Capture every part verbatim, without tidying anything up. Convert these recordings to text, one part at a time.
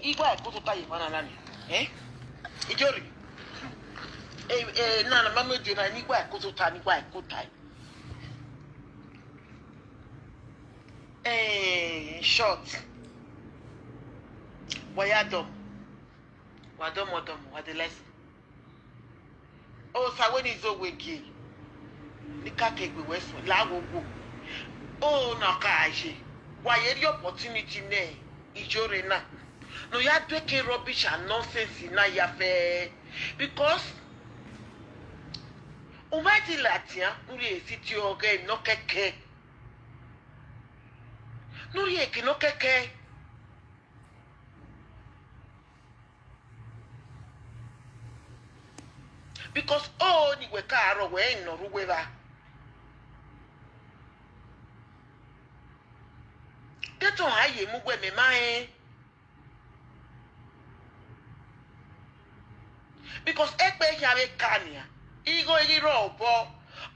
Igua ẹkotota ye emwa na na ni. Eh? Ijori. Eh, eh, na na ma mu edio na ni igua ẹkotota, ni igua ẹkota. Eh, short. Wa ya dọ. Wa dọmọ dọmọ, wa de lẹsẹ. Osa wẹ ne izo wẹ gie, ne I ka ke egbe wẹ suẹn, la wo wo. O na ka ye, wa ye rhie opportunity nẹ Ijore na, ne ọ ya do eke rubbish and nonsense na ya fẹ, because u ma ti ladian, ne u rhie city ọghẹ ne ọ kẹkẹ, ne u rhie eke ne ọ kẹkẹ. Because o ni wẹ ka rọ wẹ ẹn nọ rre uwu evba. Deghẹ ọ ha ye mu wẹ mẹ ma rẹn. Because ẹkpẹ hia vbe ka nian, igho i ghi rrọọ obọ,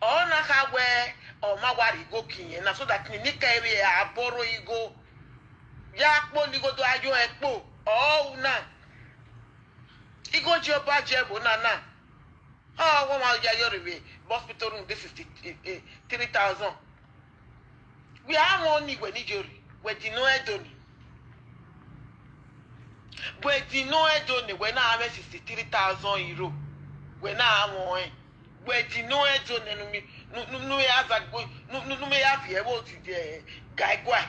ọ na kha wẹ ọ ma wa rhie igho gie irẹn na, so that ni ne I ka vbe a borrow igho, ya kpolo igho do a yo ẹn kpo, ọ ru na. Igho ji ọba je ẹvbo na na. Ọ, wẹ ọmwa ya yọ rre vbe hospital room de sixty three thousand. Wẹ a wọn ni wẹ ni Ijore, wẹ di nọ ẹdo ni. Wẹ di nọ ẹdo ni, wẹ na mwẹ sixty three thousand euro. Wẹ na wọn ẹn. Wẹ di nọ ẹdo ni, nu mi, nu, nu, nu ya za gbe, nu, nu, nu mi ya viẹ vbe odide, eh, ga igua.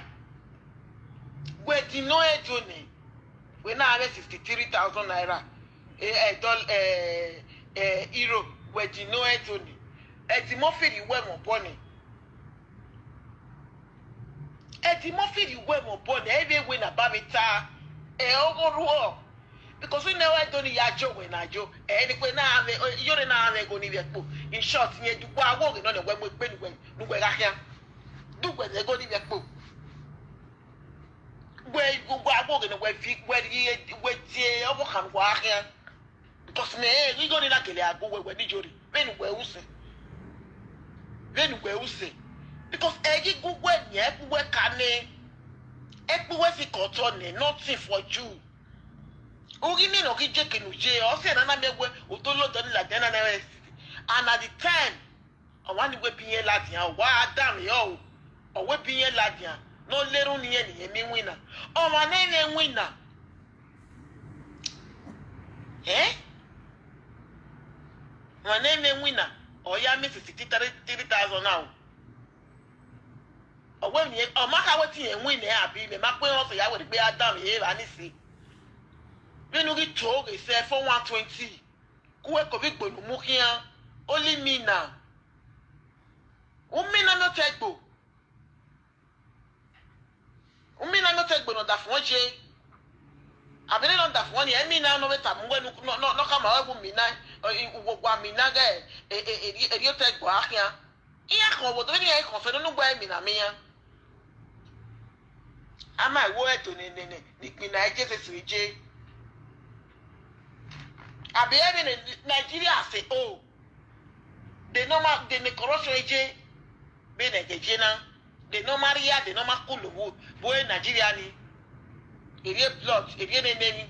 Wẹ di nọ ẹdo ni. Wẹ na mwẹ sixty three thousand naira, eh, eh, doll-, eh, eh, euro, wẹ di nọ ẹdo ni. Eddie Murphy rhie uwẹ mwẹ obọ ni. Eddie Murphy rhie uwẹ mwẹ obọ ni, ẹ i vbe wẹ ne a ba vbe ta, ẹ ọghe orhuọ. Because wẹ ne ọ ẹdo ni ya jo wẹ na jo, ẹ ni wẹ na mwẹ, Ijore na mwẹ igho ni vbe ẹkpo. In short, rẹn du uwa wo ghe nọ ne wẹ mu egbe ne uwẹ, ne uwẹ gha khian. Du uwẹ mwẹ igho ni vbe ẹkpo. Wẹ, wẹ a wo ghe ne wẹ vi, wẹ rhie, wẹ tie ọvbokhan ne uwa khian. Because mẹ rẹn igho ni na gele a gu wẹ, wẹ ni Ijore, vbene uwẹ ru sẹ. Vbene uwẹ ru sẹ. Because ẹ i ghi gu wẹ nian, ẹkpo uwẹ ka nẹ. Ẹkpo uwẹ fi ke otọ nẹ, nothing for you. U ghi miẹn ne ọ ghi je eke ne u ye, ọ sẹ ne a na miẹn wẹ u do lodọ ni ladian na nẹ. And at the time, ọmwa ni wẹ bi irẹn ladian, ọ wa danmwehọ o, ọ wẹ bi irẹn ladian, ne ọ lerun ne irẹn ne irẹn miẹn iwinna. Ọmwa ne ẹ i mwẹ iwinna, eh? Ọmwa ne ẹ i mwẹ iwinna, ọ ya miẹn sixty three thousand na o. Ọ wẹ miẹn, ọ ma kha wẹ te irẹn winna abi, mẹ ma kpe họn sẹ ya wẹ gbe a danmwehọ evba ni si. Vbene u ghi to ghe sẹ four one twenty. Ku wẹ ke ovbi igbo ne u mu khian, only me na. U mina miẹn otọ igbo. U mina miẹn otọ igbo ne ọ da fuẹn ye. Avbe ne ọ da fuẹn ni, ẹ i mina ne ọ vbe tama uwẹ ne ọ, ne ọ, ne ọ khama ruẹ wẹ u mina, ọ, i, u, wa mina ghẹ, e, e, e, erriọ otọ igbo a khian. Iran khọn vbe odọ, vbene iran khọn fẹ ne unu gba mina mẹ iran. A ma wo ẹto ne, ne, ne, ne igbinna Jesus rre je. Abi ẹvbo ne Nigeria sẹ o. De ne ọ ma, de ne corruption rre je. Vbene ẹdẹ je na. De ne ọ ma rhia, de ne ọ ma kulu vbe, vbe Nigeria ni. Erriọ blood, erriọ nene emwi.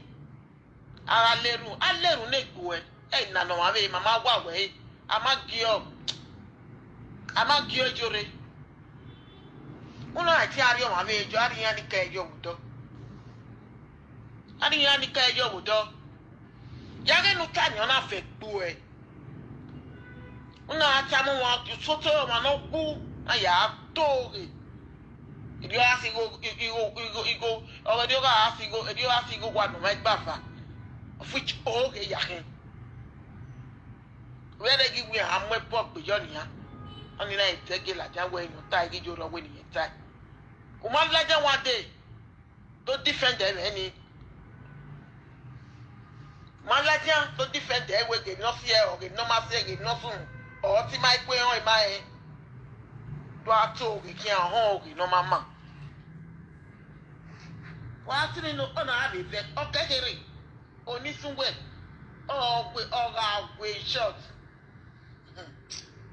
A gha lerun, a lerun ne egbe uẹ. Ẹ na ne ọmwa vbe ma ma wa wẹ re. A ma gie ọ, a ma gie ọ Ijore. Unu a tie a rhie ọmwa vbe Ijore, a rhie iran ni ka ẹre yọ vbe odọ. A rhie iran ni ka ẹre yọ vbe odọ. Ya ghe ne u ta ni, ọ na fẹ gbe uẹ. Unu a tama ọmwa, sotọ ọmwa ne ọ wu, a ya to ghe. Erriọ a si igho, igho, igho, igho, ọ ghe erriọ gha si igho, erriọ a si igho wa ne ọ ma gba va. Of which o ghe ya khin. Vbe ẹre ghi wẹ a mu ẹbọ gbe yọ nian. Ọni na i dẹghe ladian wẹ ne ọ ta, i ghi yo rọ wẹ ne irẹn ta. U ma ladian one day, do defend ẹmwẹ ni. Ma ladian do defend ẹ wẹ ghe ne ọ si ẹ, ọ ghe ne ọ ma si ẹ, ghe ne ọ sunu, ọ ti ma i kue họn ima rẹn. Do a to ghe khian họn ghe ne ọ ma ma. Wa sini ne ọ na vbe vẹ, ọ kẹkẹre, oni sun wẹ, ọ gha we short.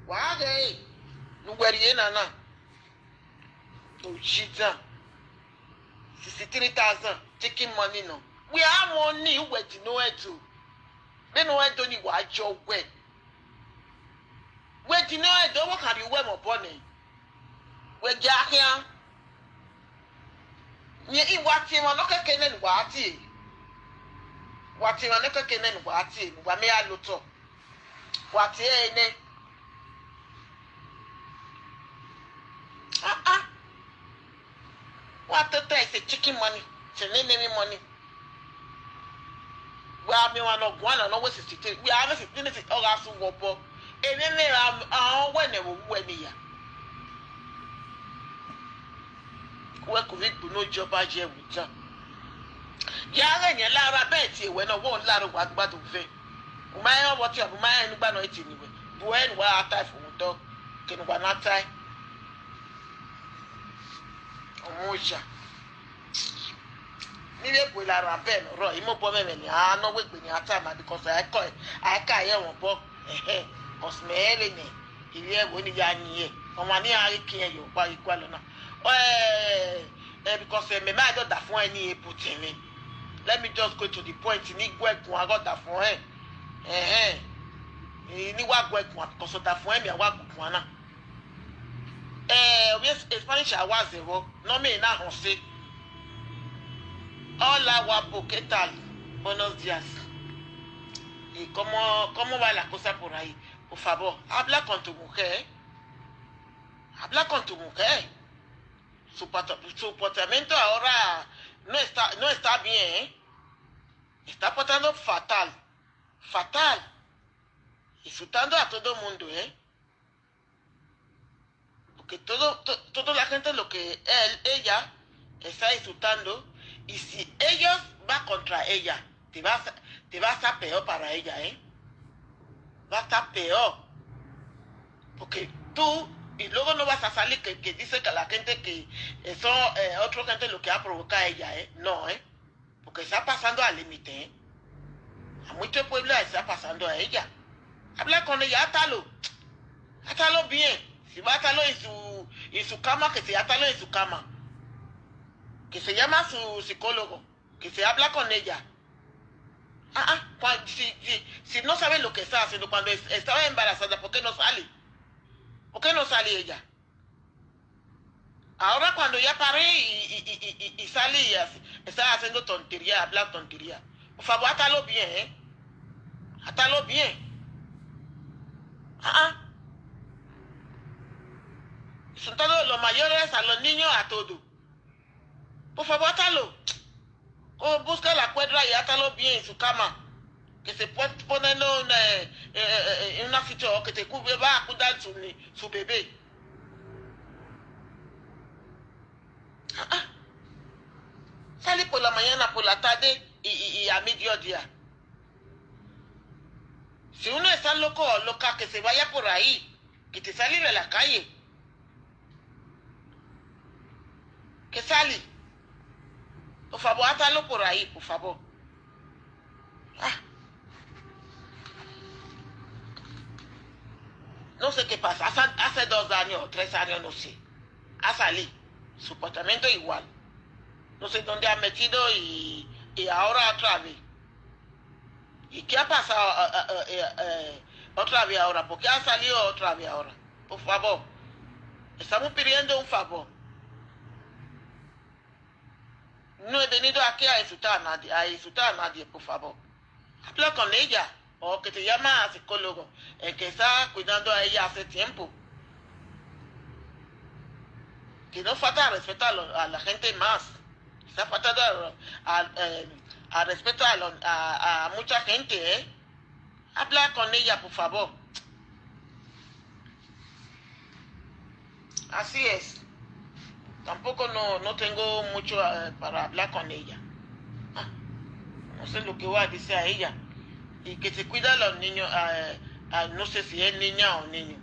Wa ghe ne uwẹ rhie na na. Ojidan. Sixty-three thousand, chicken money nọ. Wẹ a mwẹ ọnii, uwẹ di ne ọ rẹn do. Vbene ọ rẹn do ni wa jọ wẹ. Wẹ di ne ọ rẹn do, ọ wa khan rhie uwẹ mwẹ obọ nẹ. Wẹ gia khian. Rẹn, I wa tie emwa nọ kẹkẹ nẹ ne uwa tie. Wa tie emwa nọ kẹkẹ nẹ ne uwa tie, ne uwa mẹ ya lotọ. Wa tie ẹre nẹ. Ah, ah. Wa tota ẹse chicken money, sẹ ne enemy money. Wẹ a miẹn ọmwa ne ọ guan na ne ọ wẹ sixty three, wẹ a mwẹ sixty three, ọ gha sẹ uwẹ obọ. Emwemwu ra a wẹ ne ẹvbo uwẹ ne ya. Wẹ ku vbe igbunu oji ọba ye ẹvbo itan. Ya ghẹ yẹn la ra bẹẹ tie wẹ ne ọ wẹ ọ la rre uwa agbada uvẹ. U ma rẹn ọvbọtiọnrẹn, u ma rẹn enugba ne ọ tie ne wẹ. Bu ẹre ne uwa ra tae fo vbe odọ, ke ne uwa na tae. Ọmọ oya. Ne I vbe gue la ra bẹẹ ne ọ rrọọ, I mobọ mwẹ ẹmwẹ ne a nọ wegbe ne a ta na, because a i ka, a i ka ye ẹmwẹ obọ, ẹhẹn, because mẹ rẹn vbene I vbiẹ ẹvbo ne I ya yin ẹre, ọmwa ne iran ghi ke irẹn ye ọkpa ghi gualọ na. Eh, eh, because, eh, mẹ ma dọda fun ẹn ni e bu tẹn mwẹ. Let me just go to the point, ne I gu ẹre guan ghe ọdafẹn ẹn. Ẹhẹn. Eh, ne I wa gu ẹre guan, because ọdafẹn ẹn mẹ a wa gu guan na. Eh, ovbi Spanish a wa zẹ vbọ, ne ọ miẹn na họn ọse. Hola, guapo, ¿qué tal? Buenos días. ¿Y cómo, cómo va la cosa por ahí? Por favor, habla con tu mujer. Habla con tu mujer. Su pata-, su comportamiento ahora no está, no está bien, ¿eh? Está portando fatal, fatal. Insultando a todo el mundo, ¿eh? Porque todo, to-, toda la gente lo que él, ella está insultando, y si ellos va contra ella, te va a sa-, te va a estar peor para ella, ¿eh? Va a estar peor. Porque tú, y luego no vas a salir que, que dice que la gente que, eh, son, eh, otra gente lo que ha provocado a ella, ¿eh? No, ¿eh? Porque está pasando al límite, ¿eh? A mucho pueblo está pasando a ella. Habla con ella, átalo. Átalo bien. Si va a atarlo en su, en su cama, que se atalo en su cama. Que se llama su psicólogo, que se habla con ella. Ah, ah, cua-, si, si, si no sabe lo que está haciendo, cuando es-, estaba embarazada, ¿por qué no sale? ¿Por qué no sale ella? Ahora cuando ya pare y, y, y, y, y, y sale y hace, está haciendo tontería, habla tontería. Por favor, atalo bien, ¿eh? Atalo bien. Ah, ah. Insultando a los mayores, a los niños, a todo. Por favor, atalo. O busca la cuerda y atalo bien en su cama. Que se puede poner en una, eh, eh, eh, en una sitio, o que te cu-, va a cuidar su ni-, su bebé. Ah, ah. Sale por la mañana, por la tarde y, y, y a mediodía. Si uno está loco o loca, que se vaya por ahí, que te sale de la calle. Que sale. Por favor, atalo por ahí, por favor. Ah. No sé qué pasa. Hace, hace dos años o tres años, no sé. Ha salido. Su comportamiento igual. No sé dónde ha metido y, y ahora otra vez. ¿Y qué ha pasado, eh, eh, eh, eh, otra vez ahora? ¿Por qué ha salido otra vez ahora? Por favor. Estamos pidiendo un favor. No he venido aquí a insultar a nadie, a insultar a nadie, por favor. Habla con ella, o que te llama a psicólogo, el que está cuidando a ella hace tiempo. Que no falta respeto a, lo- a la gente más. Está faltando al, al, eh, al respeto a, lo- a, a mucha gente, ¿eh? Habla con ella, por favor. Así es. Tampoco no, no tengo mucho, eh, para hablar con ella. Ah, no sé lo que voy a decir a ella. Y que se cuida a los niños, a- a- no sé si es niña o niño.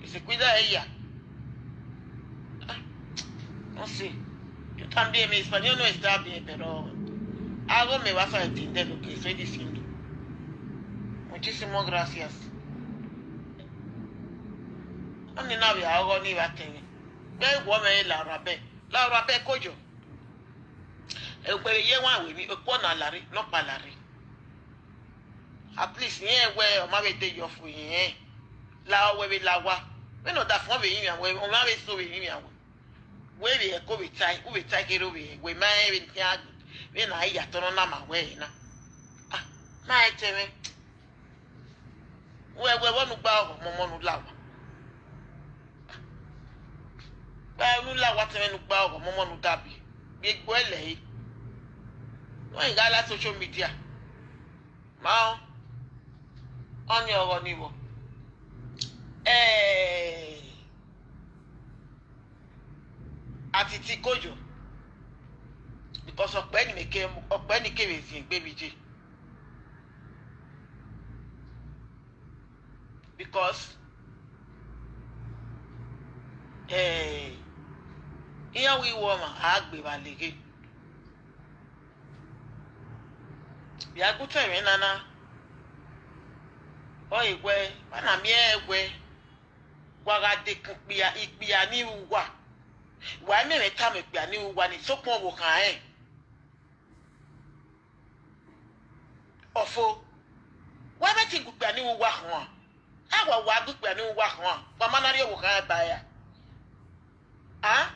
Que se cuida a ella. Ah, no sé. Yo también, mi español no está bien, pero algo me vas a entender lo que estoy diciendo. Muchísimas gracias. Ọni na vbe a ọghọ ni vbe atẹn mwẹ. Vbe wọ mwẹ re Laura Bell. Laura Bell, koyo. Ẹgbẹre ye wa wẹ ni, ekuọ na larre, nọkpa larre. At least, irẹn wẹ ọ ma vbe de yọ fo irẹn. La ọ wẹ vbe la owa. Vbene ọ da fọn vbe rinmwian wẹ, ọ ma vbe so vbe rinmwian wẹ. Wẹ vbe ẹko vbe tae, u vbe tae kherhe ovbi ẹre, wẹ ma rẹn vbene iran gbe, vbene a ya tọn nọ na ma wẹ ẹre na. Ah, ma rẹn tẹmwẹ. Wẹ, wẹ vbọ ne u gba ọghọ mọmọ ne u la owa? Gba ne u la owa tẹmwẹ ne u gba ọghọ mọmọ ne u dabi. Gbe egbe ẹlẹ ẹre. Wẹ gha la social media. Ma ọ, ọni ọghọ ni vbọ. Eh, Atiti koyo. Because ọkpẹ ni mẹ ke, ọkpẹ ni kevbe ziengbe vbe iye. Because, eh, iran wẹ iwẹ ọmwa a gbe vba leghe. Vbe a gu tẹn mwẹ nana, ọ re wẹ, wa na miẹn wẹ, wa gha dekun ikpia, ikpia ni ru uwa. Wa i miẹn mwẹ tama ikpia ni ru uwa ni, sokpan ọvbokhan rẹn. Ọfo, wa vbe te gu ikpia ni ru uwa khuan. A wa wa gu ikpia ni ru uwa khuan, wa ma na rhie ọvbokhan rẹn ba ra. A?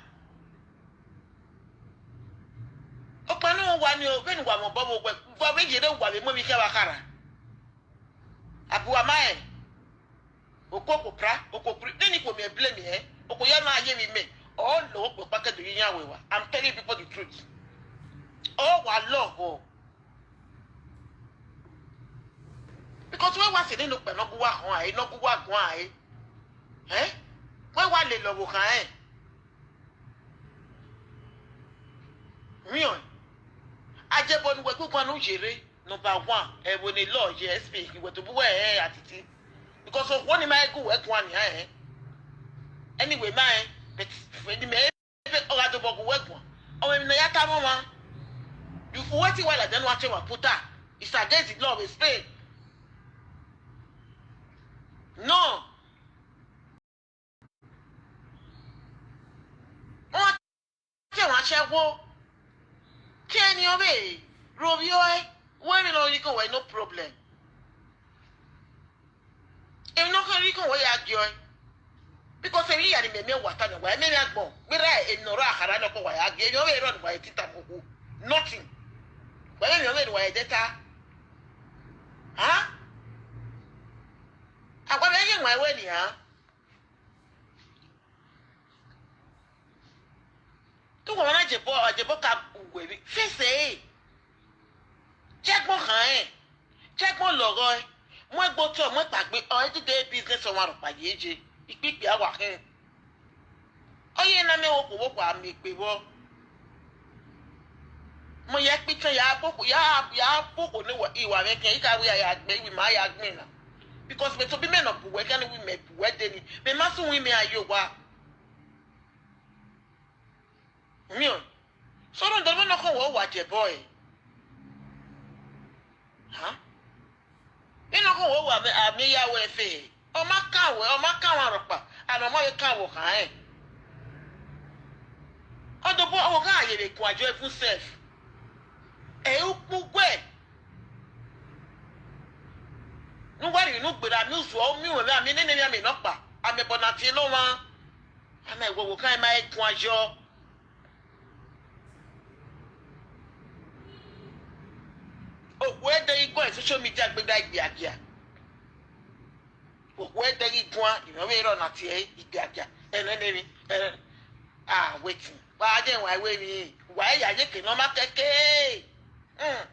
Okpia ni ru uwa ni o, vbene uwa mwẹ obọ vbe owẹ, wa vbe yerre uwa vbe mu emwi khian vbe akhara. A bu uwa ma rẹn. Okoko pra, okoko pri, nene ikhuo miẹn blame ẹn, okhuo ya na ye vbe imẹ, ọ lọghọ okpia ọkpa ke do ye iran wẹ wa. I'm telling people the truth. Ọ wa lọghọ. Because wẹ wa sẹ nene okpia ne ọ gu uwa họn ẹ, ne ọ gu uwa guan ẹ. Eh? Wẹ wa lele ọvbokhan rẹn. Miẹn, a jẹ ẹbọ ne uwẹ gu guan ne u yerre, number one, ẹvbo ne lọ ye speak, wẹ tobọ uwẹ rẹn Atiti. Because okhuo ni ma gu uwẹ guan nian rẹn. Anyway, ma rẹn, but ni mẹ ebe ọ gha dobọ gu uwẹ guan. Ọ mwẹ emwi ne a ya ta mwẹ ọmwa. You for waiting while I don't want to put her. It's against the law of Spain. No. Ọ te wan aṣẹ́wó. Ke ni ọ vbe rovbiọ ẹ, wẹ vbe ne ọ rhie ikun wẹ, no problem. Emwi ne ọ khan rhie ikun wẹ ya gie ọe. Because emwi hia ni mẹ miẹn wa ta nẹ, wa i miẹn emwi agbọn. Gberra emwi ne ọ rre akhara nọkpa wa ya gie, emwi ọ vbe rrọọ ne wa i tita mu okhuo. Nothing. Wa i miẹn emwi ọ vbe ne wa i de ta. Ha? A wa vbe ye wan ẹre nian. Te uwẹ na jebọ, jebọ ka uwẹ vbe fẹsẹ ẹre. Jẹgbọn khan ẹn, jẹgbọn lọghọ ẹn, mu ẹgbẹ otọ, mu ẹkpagbe, ọ i dide business ọmwa rhọkpa ye ye, ikpikpia wa khin. Ọ ye na miẹn okhuo vbe okhuo a miẹn egbe vbọ. Mo ya kpitan ya boko, ya, ya boko ne wa, iwa mwẹ khian, I ka wẹ ya, ya gbe, iwi ma ya gbin na. Because mẹ tobọ imẹ nọ bu wẹ khian, ne iwi mẹ bu wẹ de ni, mẹ ma sẹ uwẹ imẹ a ye owa. Miẹn. So rhunmwuda vbene ọ khọn wẹ, ọ wa jẹ ẹbọ ẹre. Ha? Vbene ọ khọn wẹ, ọ wa miẹn, a miẹn ya wẹ fe. Ọ ma kan wẹ, ọ ma kan wẹ rhọkpa, and ọ ma vbe kan wẹ ọkhan rẹn. Ọ dobọ, ọ gha ye vbe guan jọ evun sef. Ẹ i ukpu guẹ. Ne uwa rhie unu gberra, miẹn uzuọ, miẹn uwẹn, a miẹn nene, a miẹn nọkpa, a miẹn ẹbọ ne a tie ne ọmwa. A na wẹ ọvbokhan ma i guan yọ. Okhuo ẹdẹ ghi guan social media gbegbe igiagia. Okhuo ẹdẹ ghi guan, irẹn vbe rrọọ na tie igiagia. Ẹnẹ ne emwi, ẹnẹ. Ah, wetin? Wa je wa wẹ emwi, wa ya ye ke ne ọ ma kẹke. Hmm.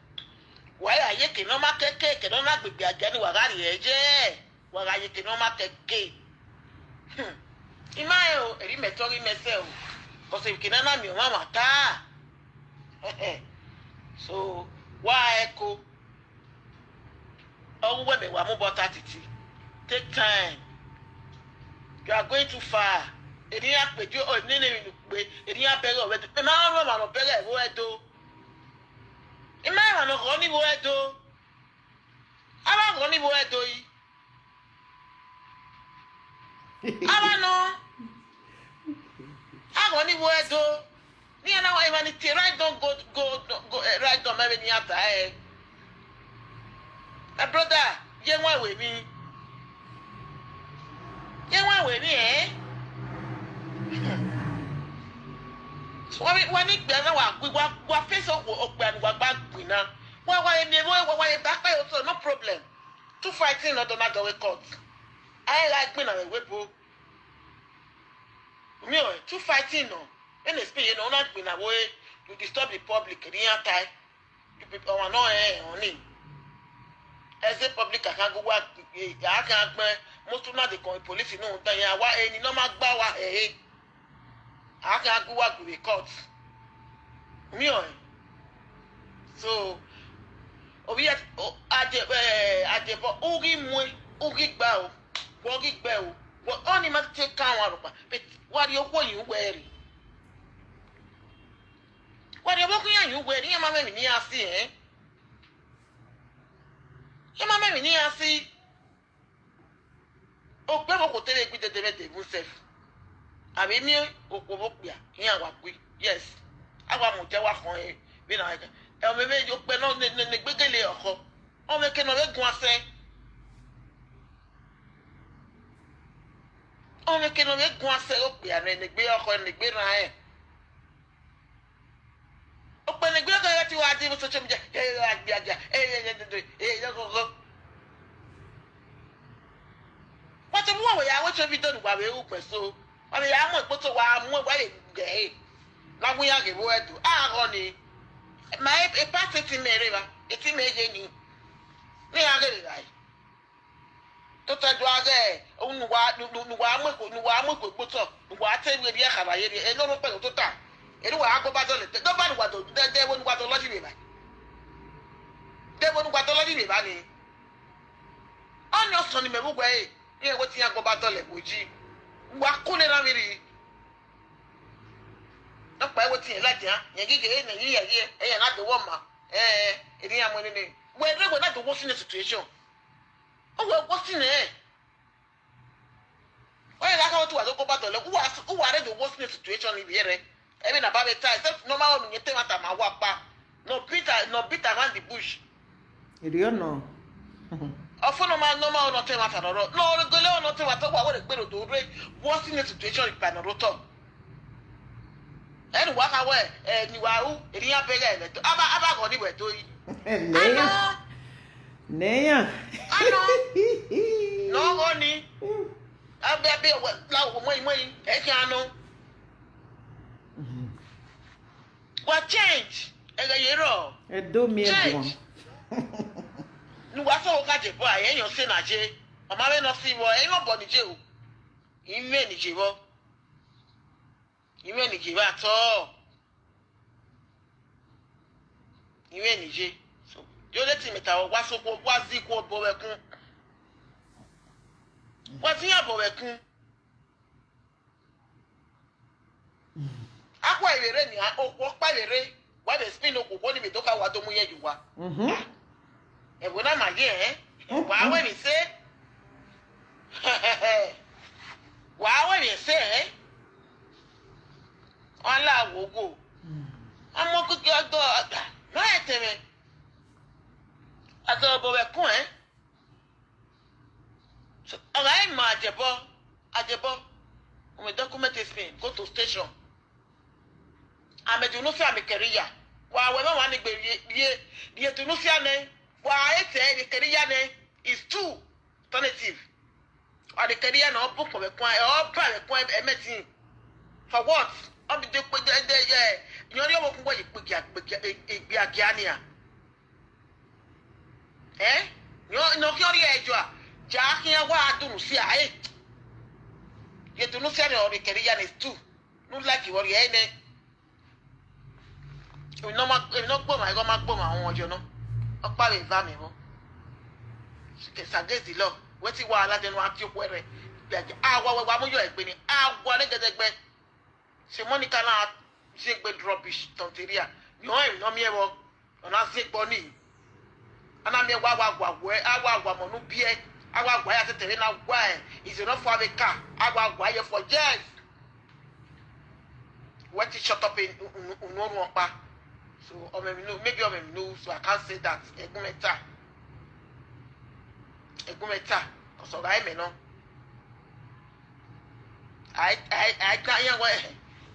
Wa ya ye ke ne ọ ma kẹke, ke ne ọ na gbe igiagia ni wa gha rhie ye. Wa gha ye ke ne ọ ma kẹke. Hmm. I ma rẹn o, ẹre imẹ tọ ghe imẹ sẹ o. Cause emwi ke ne a na miẹn ọmwa ọmwa ta. So, wa ẹko. Ọ gu uwẹ mẹ wa mu obọ ta titi. Take time. You are going too far. Eni ya kpe jo, o, nene emwi ne u kpe, eni ya bẹghe ọvbẹ do. Mẹ ma rẹn ọmwa ne ọ bẹghe ẹvbo ẹdo. I ma rẹn ọmwa ne ọ ghọ ni vbe ẹdo. A vbe ghọ ni vbe ẹdo yi. A vbe nọ. A ghọ ni vbe ẹdo. Ne iran na wa emwa ni tie right don go go go eh, right don mẹ vbe ne iran ta ẹre. My brother, ye wan wẹ emwi. Ye wan wẹ emwi ẹn. Wa vbe wa ni gbẹ na wa gui wa wa face okpia ni wa gba gui na. Wa wa emi evo wa wa ye ba kpe oto, no problem. Two fighting nọ dọ na dọ vbe court. Ai gha gbinna vbe webo. Mi o, two fighting nọ. Ene speed ye nọ na gbinna vbe you disturb the public ni iran tae. You people, ọmwa nọ rẹn ọnii. Ẹzẹ public akhan gu wa, akhan gbẹn, most of them dey come police nu da yan wa eni nọ ma gba wa hẹhe. Akhan gu wa gbe vbe court. Mi o. So, ovbi ya, o, Aje, eh, Ajebọ, u ghi muẹn, u ghi gba o, wọ ghi gbẹ o, wọ, ọni ma te ka wan rhọkpa, but wa rhie okhuo yin uwẹ rre. Wa rhie ọvbokhan iran yin uwẹ rre, iran ma mwẹ emwi ne iran si, ẹn? Iran ma mwẹ emwi ne iran si. Okpia vbe okhuo te vbe gui dede vbe de vun sef. A vbe miẹn okhuo vbe okpia, iran wa gui. Yes. A wa mu dia wa khọn ẹre vbe na ẹka. Ẹ, ọ vbe vbe ye okpia nọ ne, ne, ne gbegele ọkhọ. Ọ vbe ke ne ọ vbe guan sẹ. Ọ vbe ke ne ọ vbe guan sẹ okpia ne, ne gbe ọkhọ, ne gbe rran ẹn. Okpia ne gbe ọkhọ ya ti wa di vbe social media. Ẹ, ẹ, agbia, agbia. Ẹ, ẹ, ẹ, ẹ, ẹ, ẹ, ghọghọ. Wa te mu wa ya wẹ tọ video ne uwa vbe ru gbẹn so. Wa vbe ya mu egbe otọ, wa mu wa ye gẹ ẹre. Wa mu iran ghe vbe ẹdẹ. A gọ ni. Ma e, e pa te ti mẹ rre va. E ti mẹ ye ni. Ne iran ghe vbe rae. Tota do a ghẹ, ne uwa, ne, ne, ne uwa mu egbe, ne uwa mu egbe otọ, ne uwa te vbe rhie khara ye rhie. E nọ rhọkpa tota. Ere uwa gha gọba dọlẹ. Dọba ne uwa dọ, de, de vbọ ne uwa dọlọ yi vbe evba. De vbọ ne uwa dọlọ yi vbe evba ni. Ọni ọsọn ni mẹ vbe uwẹ ẹre, iran wẹ te iran gọba dọlẹ vbe oyi. Uwa kule na vbe rri. Nọkpa wẹ te iran ladian, iran ghi ghe ne iran ye, iran na do wẹ ọma. Ẹ, ẹ, eni iran mu nene. Wẹ rre wẹ na do worsen situation. Ọ wẹ worsen nẹ. Wẹ gha kha wẹ te uwa do gọba dọlẹ, uwa, uwa rre do worsen situation ni vbe rre. Ẹmwẹ na ba vbe ta, except ne ọ ma rọ ne uyẹn te ẹmwata ma wa kpa. Nọ beat, nọ beat around the bush. Erriọ nọ. Ọfo ne ọ ma, ne ọ ma rọ ne ọ te ẹmwata ne ọ rrọọ. Ne ọ gele rọ ne ọ te ẹmwata, uwa wẹ rre gbe rre do rre worsen situation kpa ne ọ rre otọ. Ẹn, ne uwa kha wẹ, ẹ, ne uwa ru, erriọ iran bẹghe ẹmwẹ do. Aba, aba ghọ ni wẹ do yi. Nẹ iran. Ano. Nẹ iran. Ano. Ne ọ ghọ ni. Abe, abe, wẹ, la wo mọ, mọ, ẹ khian nọ. Wa change, ẹghẹ ye rrọọ. Ẹ do miẹn guan. Change. Ne uwa sẹ ọvbokhan Ajebọ, ẹ yẹn ọse na ye. Ọ ma vbe ne ọ si vbọ, ẹ i mwẹ obọ ni ye o. I mwẹ ni ye vbọ. I mwẹ ni ye vbe atọ. I mwẹ ni ye. So, yo, leti mẹ ta, wa sokhuo, wa zẹ ikhuo obọ vbe ẹkun. Wa zẹ iran obọ vbe ẹkun. Akhuẹ vbe rre nia, okhuo ọkpa vbe rre, wa vbe spin okhuo ni vbe do kha wa do mu yẹn ye uwa. Mhm. Ẹvbo na ma ye, ẹn? Wa wẹ emwi sẹ. Wa wẹ emwi sẹ, ẹn? Ọ la wo wo. Amọ kiki ọdọ, ma etẹn mwẹ. Adọ obọ vbe ẹkun, ẹn? So, ọ gha ma Ajebọ, Ajebọ, u mwẹ document spin, go to station. Amẹ Tunisia, amẹ Kẹriya. Wa wẹ mẹ wa ni gbe rhie, rhie, rhie Tunisia nẹ. Wa e te rhie Kẹriya nẹ. Is two alternative. Wa rhie Kẹriya nẹ, ọ bu ukpọn vbe ẹkun, ọ ba vbe ẹkun ẹmẹtin. For what? Ọ bi de kpe de, de, ye, yọn rhie ọvbokhan wẹ ye kpe gia, kpe gia, e, e, gbe agia nia. Ẹ? Yọ, ne ọ khian rhie ẹjọ a, ja khian wa dunu si a, ẹ? Ye dunu si a nẹ, ọ rhie Kẹriya nẹ, is two. Ne u like vbe ọ rhie ẹre nẹ. Emwi ne ọ ma, emwi ne ọ gboma, ẹghẹ ọ ma gboma, ọmọ yọ nọ. Ọkpa vbe eva mẹ vbọ. It's against the law. Wẹ te wa ladian ne uwa tie okhuo ẹre. A wa wẹ wa mu yọ egbe ni. A wa ne gẹdẹgbẹ. Se Monica na zẹ egbe rubbish tonteria. Yọ emwi ne ọ miẹn vbọ. Ọ na zẹ egbe ọnii. A na miẹn wa wa wa wẹ, a wa wa mọ ne u biẹ, a wa wa ya tẹtẹ vbe na wa ẹ, ize ne ọ fua vbe ka, a wa wa ye for years. Wẹ te shut up unu orhuọnkpa. So, ọ mwẹ emwi ne u, maybe ọ mwẹ emwi ne u, so I can't say that. Ẹgun mwẹ ta. Ẹgun mwẹ ta. Cause ọ gha re mẹ nọ. I, I, I tell you what,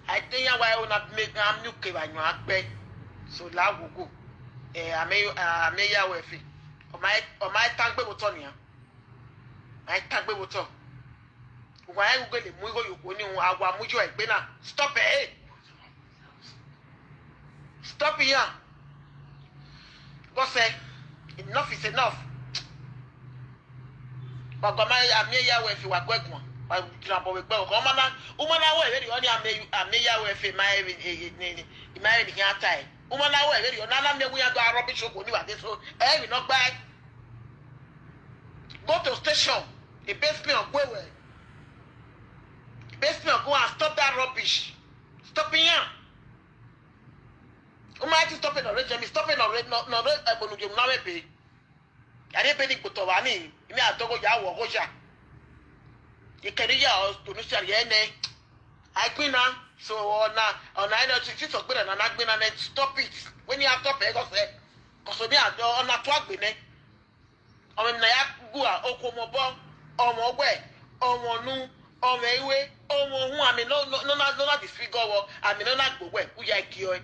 I tell you what, I wanna make a new cave and you are back. So la wogo. Eh, I may, I may ya wefe. Ọ ma, ọ ma tangbe vbe otọ nian. Ma tangbe vbe otọ. Wa ẹ gele mu igho ye okhuo ni, a wa mu yọ egbe na. Stop it. Stop iran. God say, enough is enough. Wa gua ma a miẹn ya wefe, wa gu ẹguan. Wa tran bọ vbe gbe ọkọ. Ọ ma na, u ma na wẹ vberriọ ni a miẹn, a miẹn ya wefe, ma ẹ vbe, e, e, ne, ne, I ma ẹ vbe ne I khian ta ẹe. U ma na wẹ vberriọ, na na miẹn wẹ iran do a rubbish okhuo ni wa de so. Ẹ vbe nọ gbae. Go to station. The basement of where we. Basement, go and stop that rubbish. Stop it, yeah. U ma ti stop it already, Jemmy. Stop it already. No, no, no, eh, bonu je na we be. Ya re be ni kpotọ vba ni. Imi a dọgho ya wọ ọgho ya. Ikẹre ya ọ to ni sẹ ye nẹ. A gbinna. So, ọna, ọna ẹ nọ, si, si sọ gbe na, na gbinna nẹ, stop it. Wẹ ne I stop ẹ, gọ sẹ. Cause imi a dọ, ọna tua gbe nẹ. Ọmọ emwi ne a ya gua, okhuo ọmọ obọ, ọmọ ọwẹ, ọmọ unu, ọmọ iwe, ọmọ uhunmwu, amẹ nọ, nọ, nọ na, nọ na disfigure wọ, amẹ nọ na gbe wẹ, u ya gie ọe.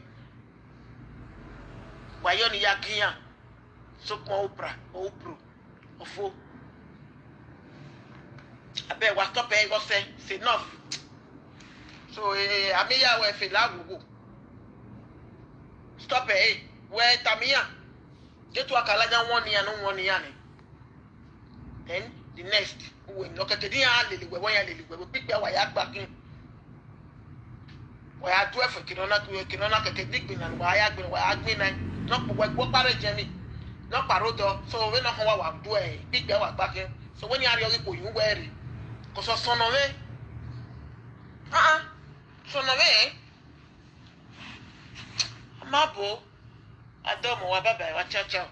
Wa yọ ne I ya gie iran. Sokpan obra, obro, ọfo. Abeg, wa stop ẹ, gọ sẹ, it's enough. So, eh, a miẹn ya wefe, la wowo. Stop ẹ, eh, wẹ tama iran. Jesu a ka la ya wọn ne iran, ne wọn ne iran nẹ. Then the next, uwẹ ne ọ kẹkẹ ne iran lele wẹ, wẹ iran lele wẹ, vbe ikpikpe wa ya gba khin. Wa ya du ẹfe, kene ọna, kene ọna kẹkẹ ne igbinna ne wa ya gbinna, wa ya gbinna. Ne ọ kpọ wẹ gbe ọkpa rre Jemmy. Ne ọ kpa rre odọ, so vbene ọ khọn wa, wa du ẹ, ikpikpe wa gba khin. So wẹ ne iran rhie ọghe ikhuo yin uwẹ rre. Cause ọsọn nọ mwẹ. Ah, ah. Ọsọn nọ mwẹ, eh? Ọ ma bo. A dọmọ wa, bye bye, wa ciao ciao.